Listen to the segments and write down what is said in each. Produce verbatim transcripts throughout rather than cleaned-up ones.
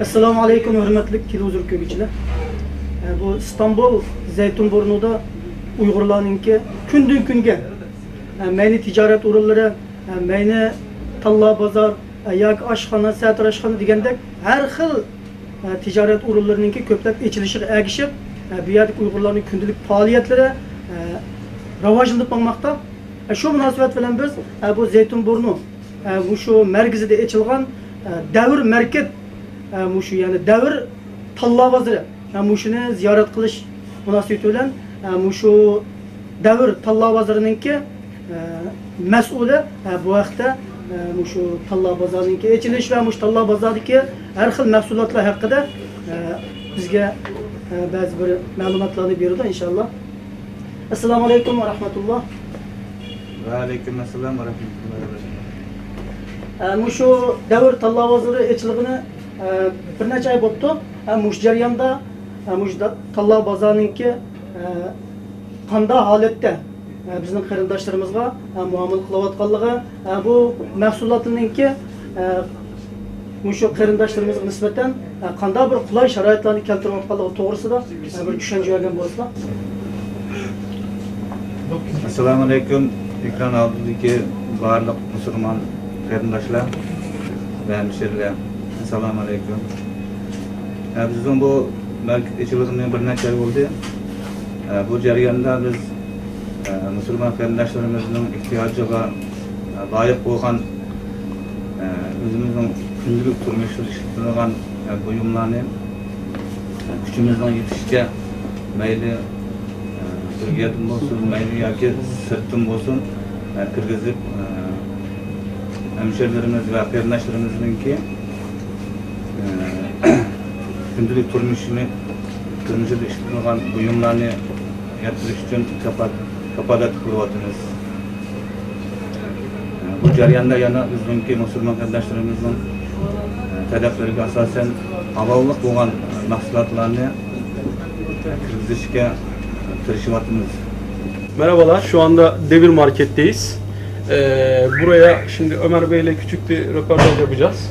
ئەسسالامۇ ئەلەيكۇم، ھۆرمەتلىك تېلېۋىزور كۆرگۈچىلەر. ئە، بۇ ئىستانبۇل زەيتۇنبۇرنۇدا ئۇيغۇرلارنىڭكى كۈندىن كۈنگە، ئە، مەيلى تىجارەت ئورۇنلىرى، ئە، مەيلى تاللا بازار، ئە، ياكى ئاشخانا، سەتار ئاشخانا دېگەندەك ھەر خىل، ئە، تىجارەت ئورۇنلىرىنىڭكى كۆپلەپ ئېچىلىشىغا ئەگىشىپ، ئە، بۇ يەردىكى ئۇيغۇرلارنىڭ كۈندىلىك پائالىيەتلىرى، ئە، راۋاجلىنىپ ماڭماقتا. ئە، شۇ مۇناسىۋەت بىلەن بىز، ئە، بۇ زەيتۇنبۇرنۇ، ئە، مۇشۇ مەركىزىدە ئېچىلغان، ئە، دەۋر ماركېت، ئە، مۇشۇ، يەنى دەۋر تاللا بازىرى، ئە، مۇشۇنى زىيارەت قىلىش مۇناسىۋىتى بىلەن، ئە، مۇشۇ دەۋر تاللا بازىرىنىڭكى، ئە، مەسئۇلى، ئە، بۇ ھەقتە، ئە، مۇشۇ تاللا بازارىنىڭكى ئېچىلىش ۋە مۇشۇ تاللا بازاردىكى ھەر خىل مەھسۇلاتلار ھەققىدە، ئە، بىزگە، ئە، بەزى بىر مەلۇماتلارنى بېرىدۇ، ئىنشاللا. ئەسسالامۇ ئەلەيكۇم ۋە رەھمەتۇللا. ۋەئەلەيكۇم ئەسسالام ۋە رەھمەتۇللاھى ۋە بەرەكاتۇھ. ئە، مۇشۇ دەۋر تاللا بازىرى ئېچىلغىنى، ئە، بىر نەچچە ئاي بوپتۇ. ئە، مۇشۇ جەرياندا، ئە، مۇشۇ دا-، تاللا بازارنىڭكى، ئە، قانداق ھالەتتە، ئە، بىزنىڭ قېرىنداشلىرىمىزغا، ئە، مۇئامىلە قىلىۋاتقانلىقى، ئە، بۇ مەھسۇلاتنىڭكى، ئە، مۇشۇ قېرىنداشلىرىمىزغا نىسبەتەن، ئە، قانداق بىر قولاي شارائىتلارنى كەلتۈرۈۋاتقانلىقى توغرىسىدا، ئە، بىر چۈشەنچە بەرگەن بولسىلا. ئەسسالامۇ ئەلەيكۇم، ئېكران ئالدىدىكى بارلىق مۇسۇلمان قېرىنداشلار ۋە ھەمشىرىلەر، ئەسسالامۇ ئەلەيكۇم. ئە، بىزنىڭ بۇ مەركەز ئېچىلغىنى بىر نەچچە ئاي بولدى. ئە، بۇ جەرياندا بىز، ئە، مۇسۇلمان قېرىنداشلىرىمىزنىڭ ئېھتىياجىغا، ئە، لايىق بولغان، ئە، ئۆزىمىزنىڭ كۈندىلىك تۇرمۇشىدا ئىشلىتىدىغان، ئە، بۇيۇملارنى، ئە، كۈچىمىزنىڭ يېتىشىچە مەيلى، ئە، بىر يەردىن بولسۇن، مەيلى ياكى سىرتتىن بولسۇن، ئە، كىرگۈزۈپ، ئە، ھەمشىرىلىرىمىز ۋە قېرىنداشلىرىمىزنىڭكى، ئە، كۈندىلىك تۇرمۇشىنى، تۇرمۇشىدا ئىشلىتىدىغان بۇيۇملارنى يەتكۈزۈش ئۈچۈن كاپا-، كاپالەتلىك قىلىۋاتىمىز. بۇ جەرياندا يەنە بىزنىڭكى مۇسۇلمان قېرىنداشلىرىمىزنىڭ تەلەپلىرىگە ئاساسەن ھالاللىق بولغان مەھسۇلاتلارنى كىرگۈزۈشكە تىرىشىۋاتىمىز. Merhabalar, şu anda Devir Market'teyiz. Ee, buraya şimdi Ömer Bey'le küçük bir röportaj yapacağız.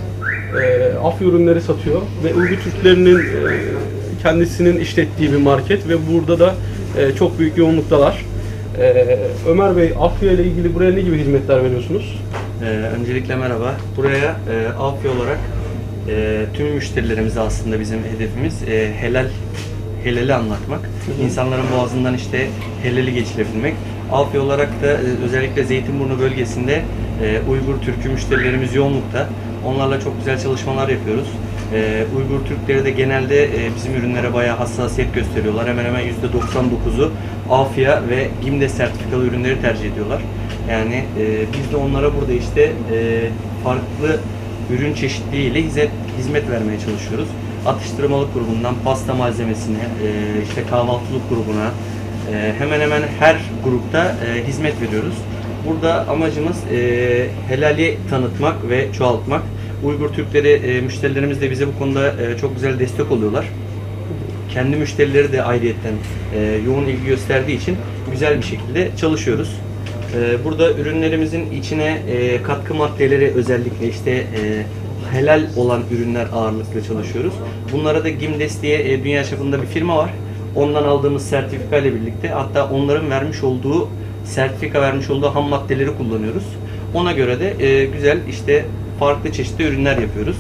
Ee, Afya ürünleri satıyor ve Uygur Türklerinin e, kendisinin işlettiği bir market ve burada da e, çok büyük yoğunluktalar. Ee, Ömer Bey, Afya ile ilgili buraya ne gibi hizmetler veriyorsunuz? Ee, öncelikle merhaba. Buraya e, Afya olarak e, tüm müşterilerimize aslında bizim hedefimiz e, helal helali anlatmak. Hı hı. İnsanların boğazından işte helali geçirebilmek. Afya olarak da e, özellikle Zeytinburnu bölgesinde e, Uygur Türk'ü müşterilerimiz yoğunlukta. Onlarla çok güzel çalışmalar yapıyoruz. E, Uygur Türkleri de genelde e, bizim ürünlere bayağı hassasiyet gösteriyorlar. Hemen hemen yüzde doksan dokuzu Afya ve GİMDES sertifikalı ürünleri tercih ediyorlar. Yani e, biz de onlara burada işte e, farklı ürün çeşitliliğiyle hizmet, hizmet vermeye çalışıyoruz. Atıştırmalık grubundan pasta malzemesine, e, işte kahvaltılık grubuna e, hemen hemen her grupta e, hizmet veriyoruz. Burada amacımız e, helali tanıtmak ve çoğaltmak. Uygur Türkleri e, müşterilerimiz de bize bu konuda e, çok güzel destek oluyorlar. Kendi müşterileri de ayrıyetten e, yoğun ilgi gösterdiği için güzel bir şekilde çalışıyoruz. E, burada ürünlerimizin içine e, katkı maddeleri, özellikle işte e, helal olan ürünler ağırlıklı çalışıyoruz. Bunlara da GİMDES diye e, dünya çapında bir firma var. Ondan aldığımız sertifika ile birlikte, hatta onların vermiş olduğu, sertifika vermiş olduğu ham maddeleri kullanıyoruz. Ona göre de e, güzel işte farklı çeşitli ürünler yapıyoruz.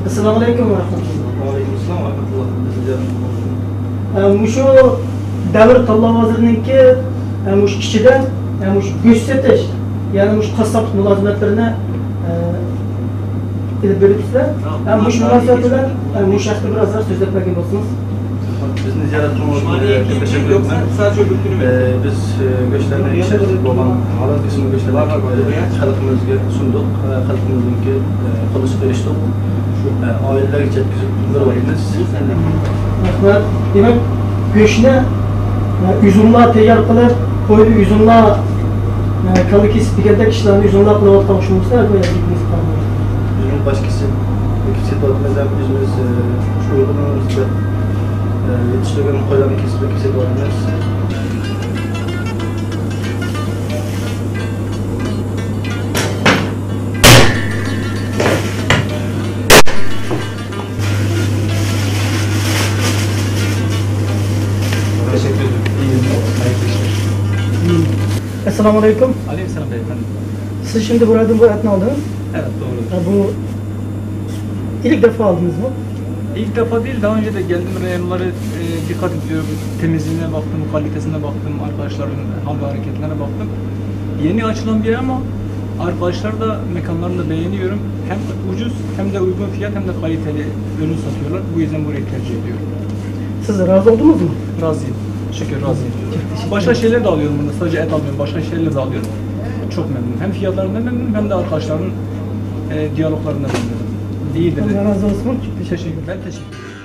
ئەسسالامۇ ئەلەيكۇم ۋە رەھمەتۇللا. ۋەئەلەيكۇم ئەسسالام ۋە رەھمەتۇللا. ئە، مۇشۇ دەۋر تاللا بازىرىنىڭكى، ئە، مۇشۇ ئىچىدە، ئە، مۇشۇ گۆش سېتىش، يەنى مۇشۇ قاسساپلىق مۇلازىمەتلىرىنى، ئە، ئېلىپ بېرىپسىلەر. ئە، مۇشۇ مۇناسىۋەت بىلەن، ئە، مۇشۇ ھەقتە بىر ئازراق سۆزلەپ بەرگەن بولسىڭىز. بىزنى زىيارەت قىلغىنىڭىزغا كۆپ تەشەككۈر ئېيتىمەن. ئە، بىز، ئە، گۆشلەرنى پىشۇرۇپ بولغان ھالال قىسىم گۆشلەرنى، ئە، خەلقىمىزگە سۇندۇق. ئە، خەلقىمىزنىڭكى، ئە، قوللىشىغا ئېرىشتۇق. ئە، ئائىلىلەرگىچە يەتكۈزۈپ بېرىۋاتىمىز. رەھمەت. دېمەك، گۆشنى، ئە، ئۆزۈڭلار تەييار قىلىپ، قوينى ئۆزۈڭلار، ئە، كاللا كېسىپ دېگەندەك ئىشلارنى ئۆزۈڭلار قىلىۋاتقان ئوخشىمامسىلەر؟ بۇ يەردە ئۆزىمىز بار. ئۆزىمىز باش كېسىپ، كېسىپ سېتىۋاتىمىز ھەم ئۆزىمىز، ئە، شۇ ئورنىمىزدا، ئە، يېتىشتۈرگەن قويلارنى كېسىپ، كېسىپ سېتىۋاتىمىز. Selamun aleyküm. Aleykümselam beyefendi. Siz şimdi bu rayondan bu etini aldınız. Evet, doğrudur. Ya bu ilk defa aldınız mı? İlk defa değil, daha önce de geldim, reyonları e, dikkat ediyorum. Temizliğine baktım, kalitesine baktım, arkadaşların hal ve hareketlerine baktım. Yeni açılan bir yer ama arkadaşlar da, mekanlarını da beğeniyorum. Hem ucuz, hem de uygun fiyat, hem de kaliteli ürün satıyorlar. Bu yüzden burayı tercih ediyorum. Siz razı oldunuz mu? Razıyım. Şükür razıyım. Başka şeyler de alıyorum burada. Sadece et almıyorum. Başka şeyler de alıyorum. Çok memnunum. Hem fiyatlarından memnunum, hem de arkadaşların e, diyaloglarından memnunum. İyidir. Allah razı olsun. Teşekkür. Ben teşekkür ederim.